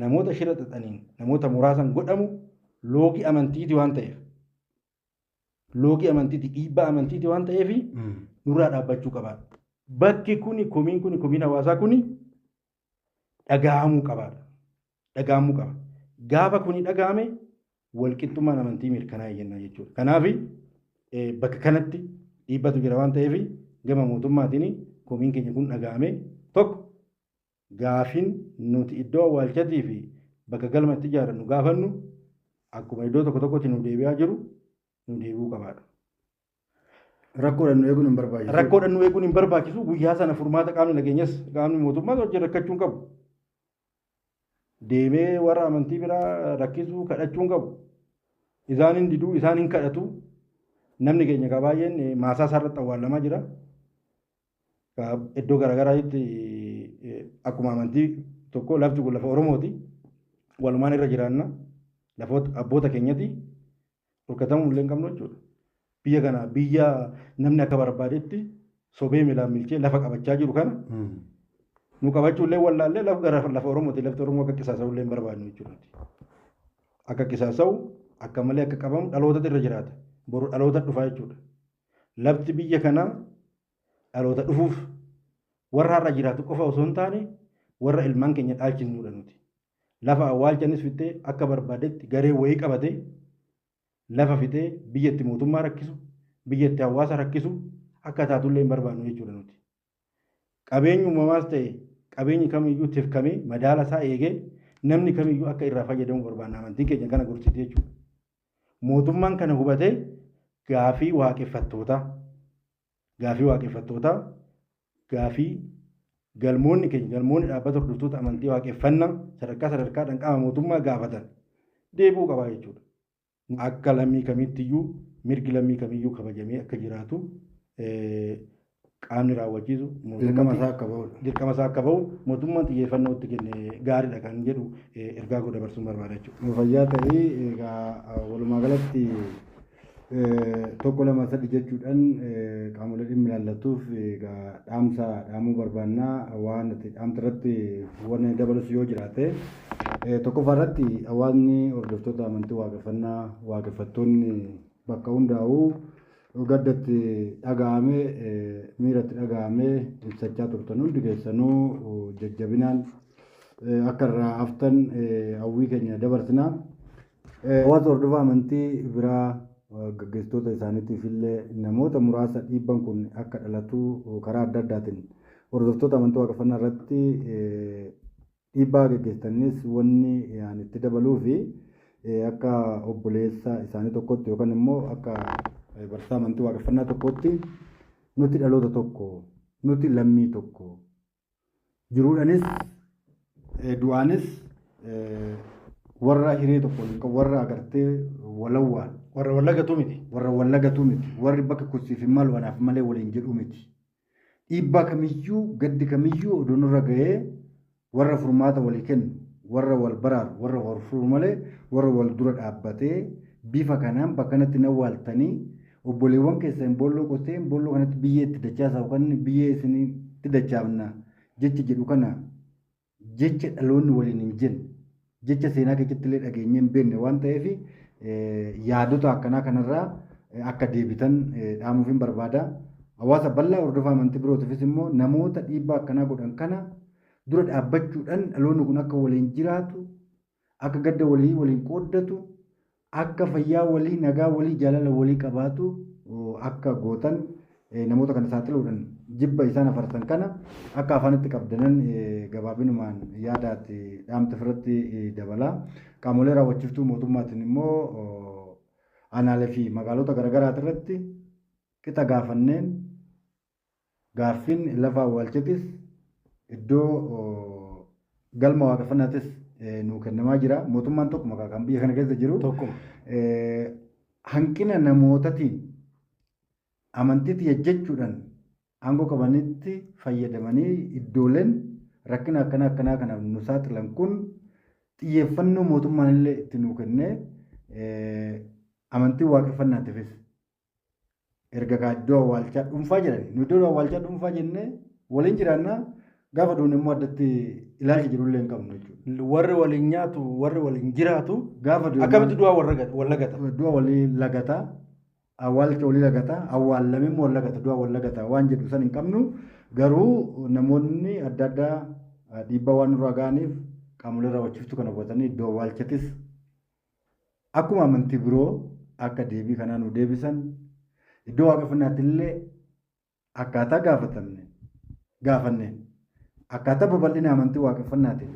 namoota shira xaxaniin namoota muraasan godhamu loogii amantiiti waan ta'eef. Loogii amantiiti, dhiibbaa amantiiti waan ta'eef nurraa dhaabbachuu qabaadha. Bakki kuni, komiin kuni, komiin hawaasaa kuni dhaga'amuu qabaadha. Dhaga'amuu qaba. Gaafa kuni dhaga'ame walqixxummaan amantii mirkanaa'e jenna jechuudha. Kanaaf bakka kanatti dhiibbatu jira waan ta'eef gama mootummaatiin komiin keenya kun dhaga'ame tokko gaafiin nuti iddoo awwaalchatii fi bakka galma itti ijaarannu gaafannu akkuma iddoo tokko tokkotti nu deebi'aa jiru nu deebi'uu qabaadha. Rakkoodhaan nu eeguun hin barbaachisu. Rakkoodhaan nu eeguun hin barbaachisu. Guyyaa sana furmaata qaamni nageenyas qaamni mootummaas hojii rakkachuu hin qabu. Deemee warra amantii biraa rakkisuu kadhachuu hin qabu. Isaan hin diduu, isaan hin kadhatu. Namni keenya ka baay'een maasaa isaarratti awwaalamaa jira. Iddoo garaagaraatti akkuma amantii tokko lafti kun lafa Oromooti. Walumaan irra jiraanna. Lafoota abboota keenyati. Dhorkatamuu illee hin qabnu jechuudha. Biyya kana biyya namni akka barbaadetti sobee milaan milchee lafa qabachaa jiru kana nu qabachuu illee wallaallee lafa gara lafa Oromooti. Lafti Oromoo akka qisaasa'u illee hin barbaadnu jechuudha. Akka qisaasa'u akka malee akka qabamu dhalootatu irra jiraata. Boru dhaloota dhufaa jechuudha. Lafti biyya kanaa dhaloota dhufuuf warra har'a jiraatu qofa osoo hin taane warra ilmaan keenya dhaalchisnudha nuti. Lafa awwaalchanis fixee akka barbaadetti garee wayii qabatee lafa fixee biyya itti mootummaa rakkisu, biyya itti hawaasa rakkisu akka taatullee hin barbaannu jechuudha nuti. Qabeenyi uumamaas ta'e qabeenyi kamiyyuu tifkamee madaala isaa eegee namni kamiyyuu akka irraa fayyadamu barbaanna amantiin keenya kana gorsiti jechuudha. Mootummaan kana hubatee gaafii waaqeffattootaa, gaafii waaqeffattootaa, gaafii galmoonni keenya, galmoonni dhaabbata hordoftoota amantii waaqeffannaa sadarkaa sadarkaadhaan qaama mootummaa gaafatan deebi'uu qabaa jechuudha. Akka lammii kamiittiyyuu mirgi lammii kamiyyuu kabajamee akka jiraatu qaamni raawwachiisu Dirqama isaa akka bahudha. Dirqama isaa akka bahu mootummaan xiyyeeffannoo itti kenne gaariidha kan jedhu ergaa koo dabarsuun barbaada jechuudha. Fayyaa ta'ii egaa walumaa galatti Tokko lama sadi jechuudhaan qaamolee dhimmi ilaallatuuf dhaamsa dhaamuu barbaannaa waan ati dhaamsa irratti wanni dabalus yoo jiraate. Tokkoffaa irratti hawaasni hordoftoota amantii waaqeffannaa waaqeffattoonni bakka hundaa'uu gaddatti dhaga'amee miiratti dhaga'amee ibsachaa turtan hundi keessanuu jajjabinaan akka irraa haftan hawwii keenya dabarsina. Hawaasa hordofaa amantii biraa gaggeessitoota isaaniitiif illee namoota muraasa dhiibban kun akka dhalatu karaa adda addaatiin hordoftoota amantii waaqeffannaa irratti dhiibbaa gaggeessitanis wanni ani itti dabaluu fi akka obboleessa isaanii tokkotti yookaan immoo akka barsiisaa amantii waaqeffannaa tokkotti nuti dhaloota tokko, nuti lammii tokko, jiruudhanis du'aanis warra hiree tokko waliin qabu, warra agartee walawwaan. Warra wallagatu miti. Warra wallagatu miti. Warri bakka kursiif hin malu anaaf malee waliin jedhu miti. Dhiibbaa kamiyyuu gaddi kamiyyuu oduu nurra ga'ee warra furmaata walii kennu, warra wal baraaru, warra wal furu malee warra wal dura dhaabbatee bifa kanaan bakka kanatti na waaltanii obboleewwan keessan boolloo qotee boolloo kanatti biyyee itti dachaasa yookaan biyyee isinitti dachaafna jecha jedhu kana jecha dhaloonni waliin hin jenne jecha seenaa keessatti illee dhageenyee hin beekne waan ta'eef yaadota akkanaa kanarraa akka deebitan dhaamuuf hin barbaada. Hawaasa bal'aa hordofaa amantii birootiifis immoo namoota dhiibbaa akkanaa godhan kana dura dhaabbachuudhaan dhaloonni kun akka waliin jiraatu, akka gadda walii waliin qooddatu, akka fayyaa walii, nagaa walii, jaalala walii qabaatu akka gootan namoota kana saaxiluudhaan jibba isaan afarsan kana akka afaanitti qabdanan gabaabinumaan yaadaatti dhaamta ofirratti dabala. Qaamolee raawwachiiftuu mootummaatiin immoo aanaalee fi magaalota garaagaraa irratti qixa gaafanneen gaaffiin lafa awwaalchatis iddoo galma waaqeffannaatis nuu kennamaa jira. Mootummaan tokko maqaa kan biyya kana keessa jiru. Tokkuma. Hanqina namootatiin amantiitti jechuudhaan aangoo qabanitti fayyadamanii iddooleen rakkina akkanaa akkanaa kanaaf nu saaxilan kun xiyyeeffannoo mootummaan illee itti nuu kennee amantii waaqeffannaatiifis erga kaa iddoo awwaalchaa dhuunfaa jedhani nu iddoo awwaalchaa dhuunfaa jennee waliin jiraannaa gaafa duune immoo addatti ilaalcha jirullee hin qabnu jechuudha. Warri waliin nyaatu, warri waliin jiraatu Gaafa duune akkamitti du'a wal lagata? Du'a walii lagataa, awwaalcha walii lagataa, awwaallamee immoo wal lagata, du'a wal lagataa waan jedhu san hin qabnu. Garuu namoonni adda addaa dhiibbaa waan nurraa ga'aniif qaamolee raawwachiiftuu kana hubatanii iddoo awwaalchatis akkuma amantii biroo akka deebii kanaa nu deebisan iddoo waaqeffannaatti illee akkaataa gaafatamne gaafanneen akkaataa babal'ina amantii waaqeffannaatiin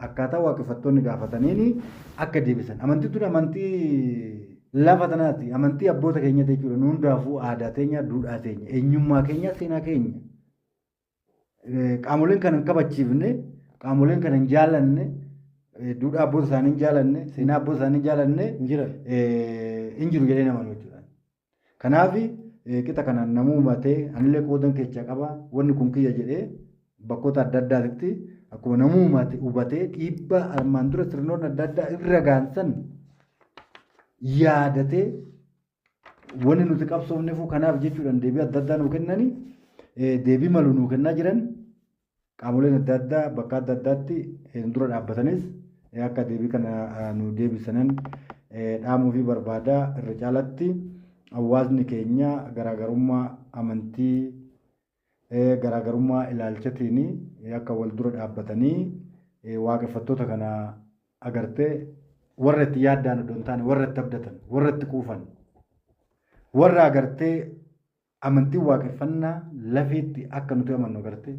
akkaataa waaqeffattoonni gaafataniin akka deebisan. Amantii tun amantii lafa tanaati. Amantii abboota keenyaati jechuudha. Nu hundaafuu aadaa teenya, duudhaa teenya, eenyummaa keenya, seenaa keenya. Qaamoleen kana hin kabachiifne, qaamoleen kana hin jaalanne, duudhaa abboota isaanii hin jaalanne, seenaa abboota isaanii hin jaalanne Hin jiran. Hin jiru jedhee nama jechuudha. Kanaaf qixa kanaan namuu hubatee anillee qoodan keessa qaba wanni kun kiyya jedhee bakkoota adda addaatitti akkuma namuu hubatee dhiibbaa armaan dura sirnoonni adda addaa irra gaansan yaadatee wanni nuti qabsoofneefuu kanaaf jechuudhaan deebii adda addaa nuu kennanii deebii malu nuu kennaa jiran qaamoleen adda addaa bakka adda addaatti dura dhaabbatanis akka deebii kana nu deebisanan dhaamuu fi barbaadaa irra caalatti hawaasni keenya garaagarummaa amantii garaagarummaa ilaalchatiin akka wal dura dhaabbatanii waaqeffattoota kana agartee warra itti yaaddaan odoo hin taane warra itti abdatan warra itti quufan warra agartee amantii waaqeffannaa lafeetti akka nuti amannu agartee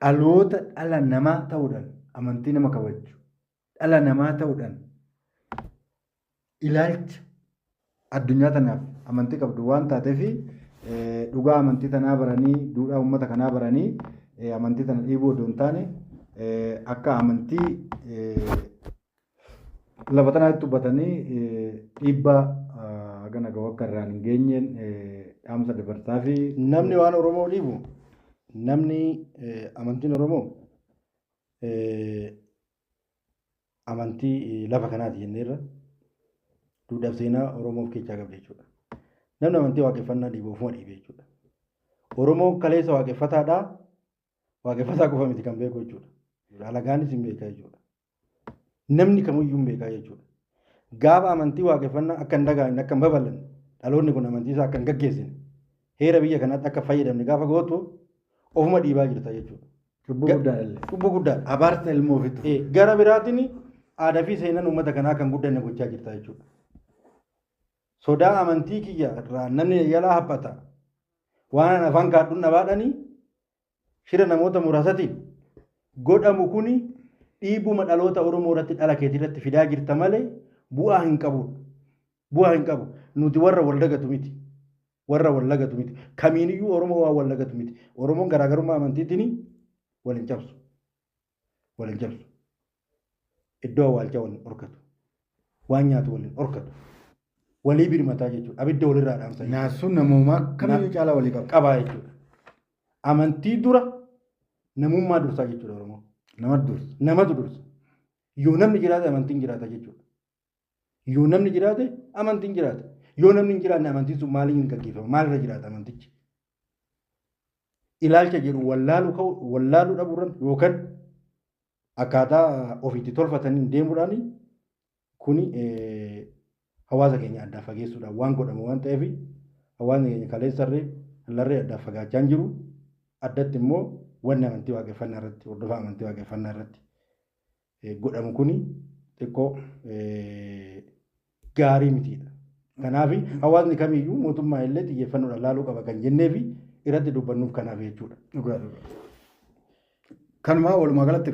dhaloota dhala namaa ta'uudhaan amantii nama kabaju dhala namaa ta'uudhaan ilaalcha addunyaa tanaaf amantii qabdu waan taateef dhugaa amantii tanaa baranii duudhaa uummata kanaa baranii amantii tana dhiibuu odoo hin taane akka amantii lafa tanaatti hubatanii dhiibbaa hagana gahu akka irraan hin geenyeen dhaamsa dabarsaa fi Namni waan Oromoo dhiibu namni amantiin Oromoo amantii lafa kanaati jenneerra. Duudhaaf seenaa Oromoo of keessaa qabdi jechuudha. Namni amantii waaqeffannaa dhiibu ofuma dhiibe jechuudha. Oromoon kaleessa waaqeffataadhaa. Waaqeffataa qofa miti kan beeku jechuudha. Alagaanis hin beekaa jechuudha. Namni kamiyyuu hin beekaa jechuudha. Gaafa amantii waaqeffannaa akka hin dagaagne, akka hin babal'anne, dhaloonni kun amantii isaa akka hin gaggeessine, heera biyya kanaatti akka fayyadamne gaafa gootu ofuma dhiibaa jirta jechuudha. Cubbuu guddaadha illee. Cubbuu guddaadha. Abaarsa ilmoo ofitti. Gara biraatiin aadaa fi seenaan uummata kanaa kan guddanne gochaa jirta jechuudha. Sodaa amantii kiyya irraa namni yalaa haphata. Waan afaan kaadhuun dhabaadhanii shira namoota muraasatiin godhamu kuni dhiibuma dhaloota Oromoo irratti dhala keetii irratti fidaa jirta malee bu'aa hin qabu. Bu'aa hin qabu. Nuti warra wal dagatu miti. Warra wal lagatu miti. Kamiiniyyuu Oromoo waan wal lagatu miti. Oromoon garaagarummaa amantiitiin wal hin cabsu. Wal hin cabsu. Iddoo awwaalchaa wal hin dhorkatu. Waan nyaatu wal hin dhorkatu. Walii birmataa jechuudha. Abidda walirraa dhaamsa jechuudha. Naasuun namoomaa kamiyyuu caalaa walii qaba. Qabaa jechuudha. Amantii dura namummaa dursaa jechuudha Oromoo. Nama dursa. Namatu dursa. Yoo namni jiraate amantiin jiraata jechuudha. Yoo namni jiraate amantiin jiraata. Yoo namni hin jiraanne amantiin sun maaliin hin gaggeeffama? Maalirra jiraata amantichi? Ilaalcha jedhu wallaaluu ka'u wallaaluu dhabuurran yookaan akkaataa ofiitti tolfataniin deemuudhaan kuni hawaasa keenya addaan fageessuudhaan waan godhamu waan ta'eef hawaasni keenya kaleessarree larree addaan fagaachaa hin jiru. Addatti immoo wanni amantii waaqeffannaa irratti hordofaa amantii waaqeffannaa irratti godhamu kuni xiqqoo gaarii mitiidha. Kanaaf hawaasni kamiyyuu mootummaa illee xiyyeeffannoodhaan laaluu qaba kan jennee fi irratti dubbannuuf kanaaf jechuudha. Dhugaa dhugaa. Kanuma walumaa galatti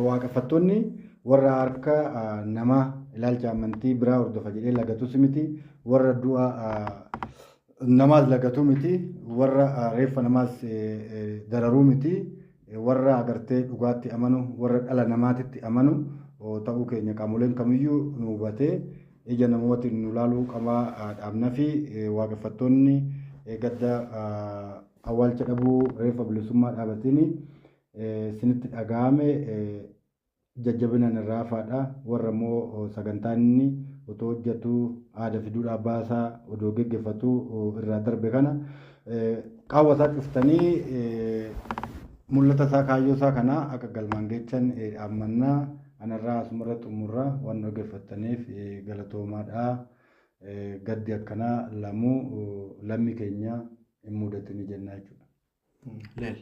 waaqeffattoonni warra harka namaa ilaalcha amantii biraa hordofa jedhee lagatus miti, warra du'a namaas lagatu miti, warra reeffa namaas dararuu miti, warra agartee dhugaatti amanu, warra dhala namaatitti amanu ta'uu keenya qaamoleen kamiyyuu nu hubatee ija namootiin nu laaluu qabaa dhaabna fi waaqeffattoonni gadda awwaalcha dhabuu reeffa bilisummaa dhaabatiin isinitti dhaga'ame jajjabinaan irraa hafaadha. Warra immoo sagantaan inni otoo hojjetu aadaa fi duudhaa baasaa odoo geggeeffatu irraa darbe kana qaawwa isaa cuftanii mul'ata isaa kaayyoo isaa kana akka galmaan geechan dhaammannaa anarraa asumarra xumurra waan dhaggeeffattaniif galatoomaadha. Gaddi akkanaa lamuu lammii keenya hin mudatini jenna jechuudha. Leel.